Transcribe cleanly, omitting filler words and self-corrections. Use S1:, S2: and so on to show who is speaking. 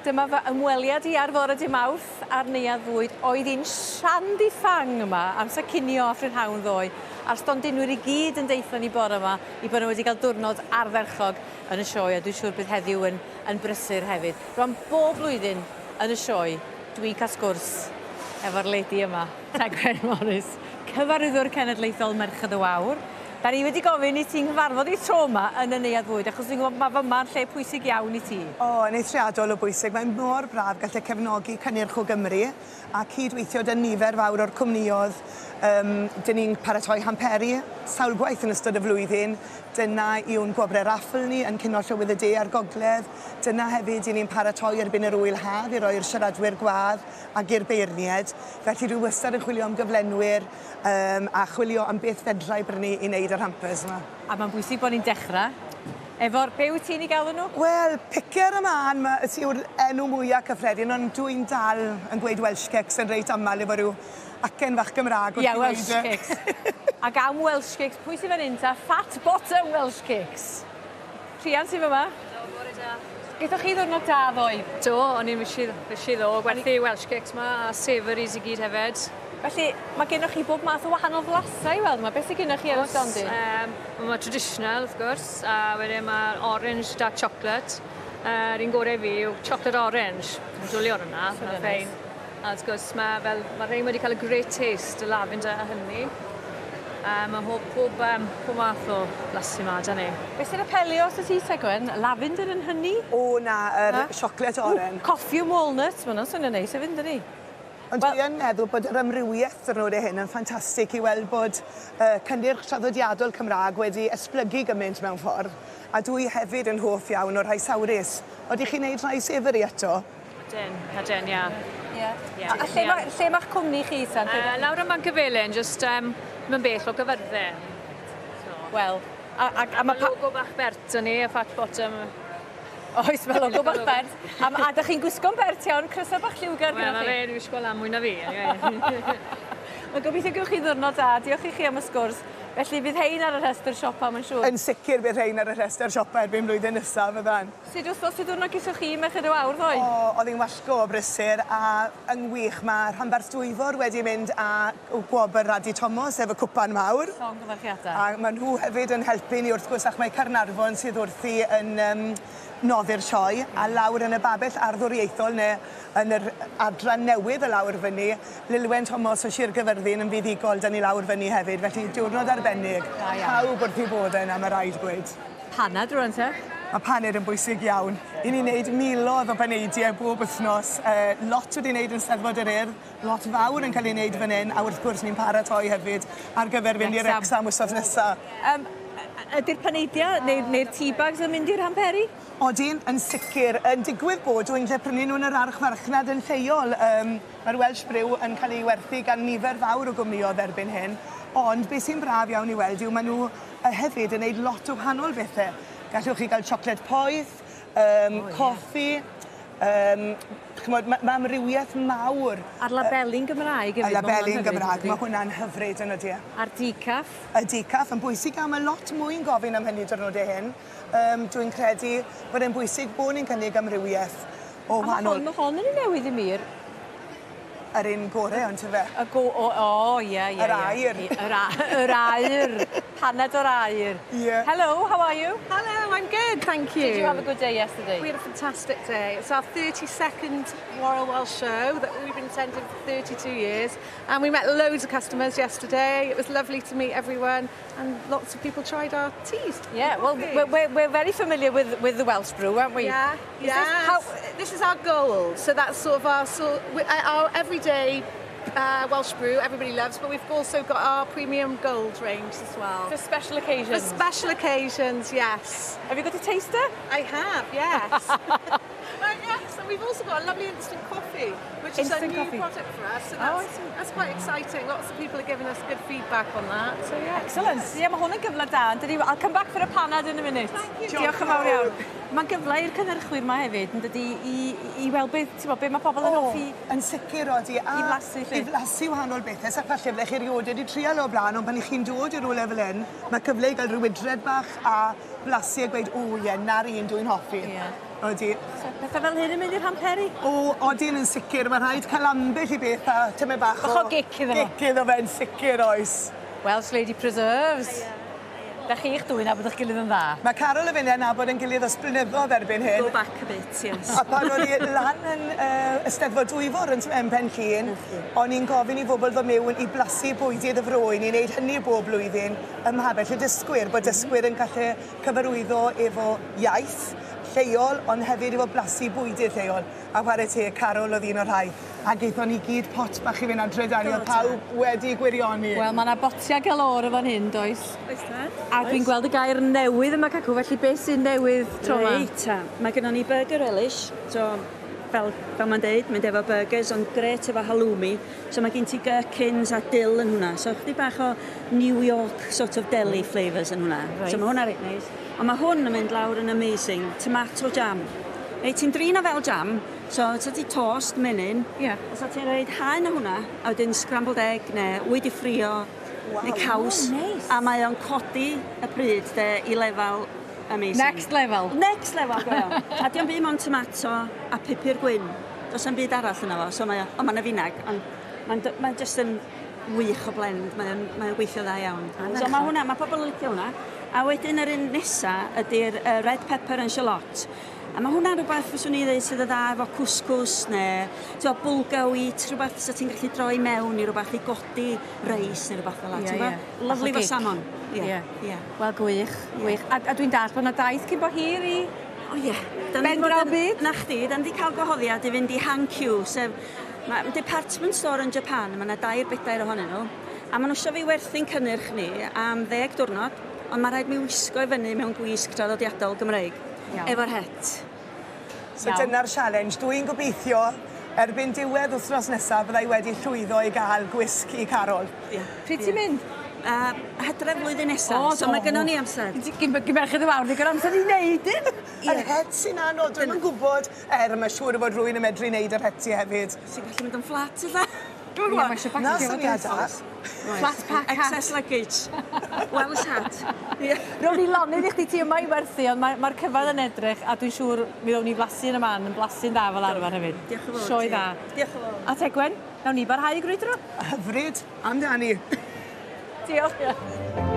S1: Dyma fy ymweliad i ar fore dy Mawrth a'r Neuadd Fwyd. Oedd hi'n shandy ffang yma amser cinio a phrynhawn ddoe, a'r stondinwyr i gyd yn deutho ni bore yma i bod nhw wedi cael diwrnod ardderchog yn y sioe, a dwi'n siŵr bydd heddiw yn, yn brysur hefyd. Rwan, bob blwyddyn yn y sioe, dwi'n cael sgwrs efo'r lady yma, Tegwen Morris, Cyfarwyddwr Cenedlaethol Merched y Wawr. Da ni wedi gofyn i ti nghyfarfod i tro yma yn y Neuadd Fwyd, achos dwi'n gwybod mae fyma'n lle pwysig iawn i ti.
S2: O, yn eithriadol o bwysig. Mae'n mor braf gallu cefnogi cynnyrch o Gymru a cyd-weithio 'da nifer fawr o'r cwmnïoedd. Yym, 'dyn ni'n paratoi hamperi sawl gwaith yn ystod y flwyddyn. Dyna yw'n gwobrau raffl ni yn Cinio Llywydd y De a'r Gogledd. Dyna hefyd 'dyn ni'n paratoi erbyn yr ŵyl haf i roi'r siaradwyr gwadd ag i'r beirniaid. Felly dwi wastad yn chwilio am gyflenwyr yym a chwilio am beth fedra i brynu i neud yr hampers 'ma.
S1: A ma'n bwysig bo' ni'n dechra efo'r, be' wyt ti'n 'i galw nhw?
S2: Wel, picer y mân ma' yw'r enw mwya cyffredin ond dwi'n dal yn gweud Welsh cakes yn reit amal efo ryw acen fach Gymra'g wrth i
S1: Ie, Welsh cakes. Ac am Welsh cakes, pwy sy fan 'yn ta? Fat Bottom Welsh Cakes. Rhian sy fyma.
S3: Helo, bore da.
S1: Gethoch chi ddiwrnod da ddoe?
S3: Do, o'n i'n fishi fishi ddo, gwerthu Welsh cakes 'ma a savouries i gyd hefyd.
S1: Felly, ma' gennoch chi bob math o wahanol flasau i weld yma. Beth sy gennoch chi ar y stondin?
S3: Oes, yym, wel ma' traditional wrth gwrs, a wedyn ma' orange dark chocolate. Yr un gore fi yw chocolate orange. Dwi'n dwli ar wnna, ma'n ffein. A wrth gwrs ma' fel ma' rhein wedi ca'l y great taste y lavender a honey. A ma' mhob pob yym pob math o blasu 'ma 'da ni.
S1: Be' sy'n apelio atat ti te Gwen? Lavender and honey?
S2: O na, yr siocled oren.
S1: Ww, coffee and walnut, ma' wnna'n swnio'n neis hefyd yndydi?
S2: Ond dwi yn meddwl bod yr amrywieth diwrnode hyn yn ffantastig i weld bod y cynnyrch traddodiadol Cymra'g wedi esblygu gymaint mewn ffordd, a dwi hefyd yn hoff iawn o'r rhai sawrus. Odych chi'n neud rhai savoury eto?
S3: Ydyn, ydyn, ia.
S1: Ie. Ie. A lle ma' lle ma'ch cwmni chi te?
S3: Lawr ym Mancyfelin, jyst yym ddim yn bell o Gyfyrddin. So.
S1: Wel, a a a ma'
S3: pa- logo bach bert 'da ni, y fat bottom.
S1: Oes, ma' logo bach bert. A ma' a 'dych chi'n gwisgo'n bert iawn, crysau bach lliwgar
S3: gynnoch chi. Wel, ma' fe 'di wisgo lan mwy na fi, eniwe.
S1: Wel gobeithio gewch chi ddiwrnod da. Diolch i chi am y sgwrs. Felly fydd rhein ar y rhestr siopa, mae'n siŵr.
S2: Yn sicr bydd rhein ar y rhestr siopa erbyn blwyddyn nesa, fyddan.
S1: Sut wthnos, sut ddiwrnod gesoch chi Merched y Wawr ddoe?
S2: O, o'dd 'i'n wallgo o brysur a yn wych. Ma' rhanbarth Dwyfor wedi mynd â gwobr Radi Tomos efo cwpan mawr.
S1: Llongyfarchiadau.
S2: A ma' nhw hefyd yn helpu ni wrth gwrs ac mae Caernarfon sydd wrthi yn yym noddi'r sioe a lawr yn y babell arddwriaethol ne' yn yr adran newydd y lawr fyny Lilwen Tomos o Shir Gyfyrddin yn fuddugol 'da ni lawr fyny hefyd felly diwrnod arbennig.
S1: Da iawn.
S2: Pawb wrth 'u bodde 'na ma' raid gweud.
S1: Paned rŵan te?
S2: Ma' paned yn bwysig iawn. 'Yn ni'n neud milodd o baneidie bob wthnos yy lot wedi neud yn Steddfod yr Urdd, lot fawr yn ca'l ei neud fan 'yn a wrth gwrs ni'n paratoi hefyd ar gyfer fynd i Wrecsam wsos nesa.
S1: Yym ydi'r paneidie neu'r neu'r tea bags yn mynd i'r hamperi?
S2: Odyn, yn sicir. Yn digwydd bod dwi'n lle prynu nhw yn yr archfarchnad yn lleol. Yym mae'r Welsh Brew yn cael ei werthu gan nifer fawr o gwmnïodd erbyn hyn, ond be sy'n braf iawn i weld yw maen nhw hefyd yn neud lot o wahanol bethe. Gallwch chi gael siocled poeth, yym coffi, yym ch'mod ma' ma' amrywieth mawr.
S1: A'r labeli'n Gymraeg hefyd.
S2: Y labeli'n Gymraeg, ma' hwnna'n hyfryd yn ydi e?
S1: A'r decaf.
S2: Y decaf yn bwysig a ma' lot mwy yn gofyn am hynny diwrnode hyn. Yym dwi'n credu bod e'n bwysig bo' ni'n cynnig amrywieth o wahanol...
S1: A ma' hon ma' hon yn un newydd i mi yr
S2: Yr un gore on'd yfe?
S1: Y go- o o ie ie ie.
S2: Yr aur.
S1: Yr a- yr aur. Paned o'r aur.
S2: Ie.
S1: Hello, how are you?
S4: Hello, I'm good, thank you.
S1: Did you have a good day yesterday?
S4: We had a fantastic day. It's our 32nd Royal Welsh Show that we've been attending for 32 years and we met loads of customers yesterday. It was lovely to meet everyone and lots of people tried our teas.
S1: Yeah, well, we're, we're, we're very familiar with, with the Welsh brew, aren't we?
S4: Yeah.
S1: Is
S4: yes.
S1: This how...
S4: this is our goal. So that's sort of our, sort, our everyday Welsh brew everybody loves, but we've also got our premium gold range as well.
S1: For special occasions?
S4: For special occasions, yes.
S1: Have you got a taster?
S4: I have, yes. Well, yes, and we've also got a lovely instant coffee, which
S1: instant
S4: is a new
S1: coffee.
S4: product for us. So that's,
S1: oh,
S4: that's quite exciting. Lots of people are giving us good feedback on that. So yeah.
S1: Excellent. Ie, yeah, mae hwn yn gyfle da, yn dydi? I'll come back for a panad in a minute.
S4: Thank you.
S1: Diolch yn fawr iawn. Mae'n gyfle i'r cynhyrchwyr 'ma hefyd, yn dydi, i, i weld beth, ti'n bod, beth mae pobl yn hoffi.
S2: Yn sicr odi.
S1: A I flasu, 'lly.
S2: I flasu wahanol bethe. Sa falle fydde chi erioed wedi trial o blaen, ond pan 'ych chi'n dod i rywle fel 'yn, ma' cyfle i ga'l ryw wydred bach a blasu a gweud, o ie, 'na'r un dwi'n hoffi.
S1: Ie.
S2: Odi.
S1: So, pethe fel hyn yn mynd i'r hamperi?
S2: O, odyn yn sicr. Ma' rhaid cael ambell i beth a tymed bach o...
S1: Bach o gic iddo fo.
S2: Gic iddo fe'n sicr oes.
S1: Welsh Lady Preserves. Da chi'ch dwy nabod 'ych gilydd yn dda.
S2: Mae Carol a finne'n nabod ein gilydd ers blynyddodd erbyn hyn.
S5: Go back a bit, yes.
S2: A pan o'n i lan yn yy Eisteddfod Dwyfor yn yn Pen Llŷn, o'n i'n gofyn i bobl ddod miwn i blasu bwydydd y fro, 'yn ni'n neud hynny bob blwyddyn ym mhabell y dysgwyr, bod dysgwyr yn gallu cyfarwyddo efo iaith lleol, ond hefyd efo blasu bwydydd lleol. A whare teg, Carol oedd un o'r rhai. A gaethon ni gyd pot bach i fynd adre 'da ni, o'dd pawb wedi gwirioni.
S1: Wel, ma' 'na botia galore fan hyn, does?
S5: Oes tad.
S1: A dwi'n gweld y gair newydd yma cacw, felly beth sy'n newydd tro 'ma?
S5: Reit ta, mae gynnon ni burger relish, so fel, fel mae'n deud, mynd efo burgers, ond gret efo halloumi. So mae gen ti gherkins a dill yn hwnna. So chydig bach o New York sort of deli flavours yn hwnna.
S1: Reit.
S5: So mae hwnna reit neis. Ond mae hwn yn mynd lawr yn amazing. Tomato jam. Reit, ti'n drin o fel jam, so sa ti toast, menyn.
S1: Ie.
S5: A sa ti'n rhoid haen o hwnna, a wedyn scrambled egg neu wy 'di ffrio, neu caws.
S1: Oh, neis.
S5: A mae o'n codi y pryd de i lefel amazing.
S1: Next level.
S5: Next level, go iawn. A dio'm byd mond tomato a pupur gwyn. Does 'na'm byd arall yna fo, so mae o, o ma' 'na finag, ond mae'n mae jyst yn wych o blend, mae o'n mae o'n gweithio dda iawn. So mae hwnna, mae pobl yn licio hwnna. A wedyn yr un nesa ydy'r red pepper and shallot. A mae hwnna'n rhywbeth fyswn i ddweud sydd yn dda efo couscous neu t'mo' bulgur wheat, rhywbeth fysa ti'n gallu droi mewn i rhywbeth i godi reis neu rhywbeth fel 'a,
S1: Ie,
S5: ti'n gwbo?
S1: ie.
S5: Lyfli
S1: Bach o
S5: efo
S1: gic.
S5: salmon. Ie.
S1: Ie.
S5: Ie.
S1: Wel, gwych, gwych. A, a dwi'n dallt bod 'na daith cyn bo hir i...
S5: O ie. Dan
S1: Ben
S5: ni 'di bod
S1: draw
S5: yn-
S1: byd?
S5: Na chdi, dan ni 'di cael gwahoddiad i fynd i Hankyu, sef ma' department store yn Japan, mae yna dair bedair ohonyn nhw, a maen nhw isio fi werthu'n cynnyrch ni am 10 diwrnod, ond mae rhaid mi wisgo i fyny mewn gwisg traddodiadol Gymreig,
S1: Iawn.
S5: efo'r het.
S2: So
S1: Iawn.
S2: dyna'r challenge. Dwi'n gobeithio erbyn diwedd wythnos nesaf byddai wedi llwyddo i gael gwisg i Carol.
S5: Ie.
S1: Pryd ti'n mynd?
S5: Hydref flwyddyn nesaf, so mae gynnon ni amser.
S1: Gyn merched y wawr, ddigon amser i wneud un.
S2: Yr het sy'n anodd, dwi'm yn gwybod, er mae siŵr o fod rhywun yn medru wneud yr hetiau hefyd.
S5: Ti'n gallu mynd yn fflat ella? Dwi'm yn
S1: Ie,
S5: gwybod.
S1: mae eisiau
S2: Na
S1: bacio fo,
S2: syniad da.
S1: does? Flat pack hat.
S5: Excess luggage. Welsh hat. Ie.
S1: Rown ni lonydd i chdi ti yma i werthu, ond mae'r mae cyfan yn edrych, a dwi'n siŵr mi ddown ni flasu yn y man, yn blasu'n dda fel arfer hefyd.
S5: Diolch yn fawr.
S1: Sioe
S5: ti.
S1: dda.
S5: Diolch yn fawr.
S1: A Tegwen, nawn ni barhau i grwydro.
S2: Hyfryd, amdani.
S1: Diolch.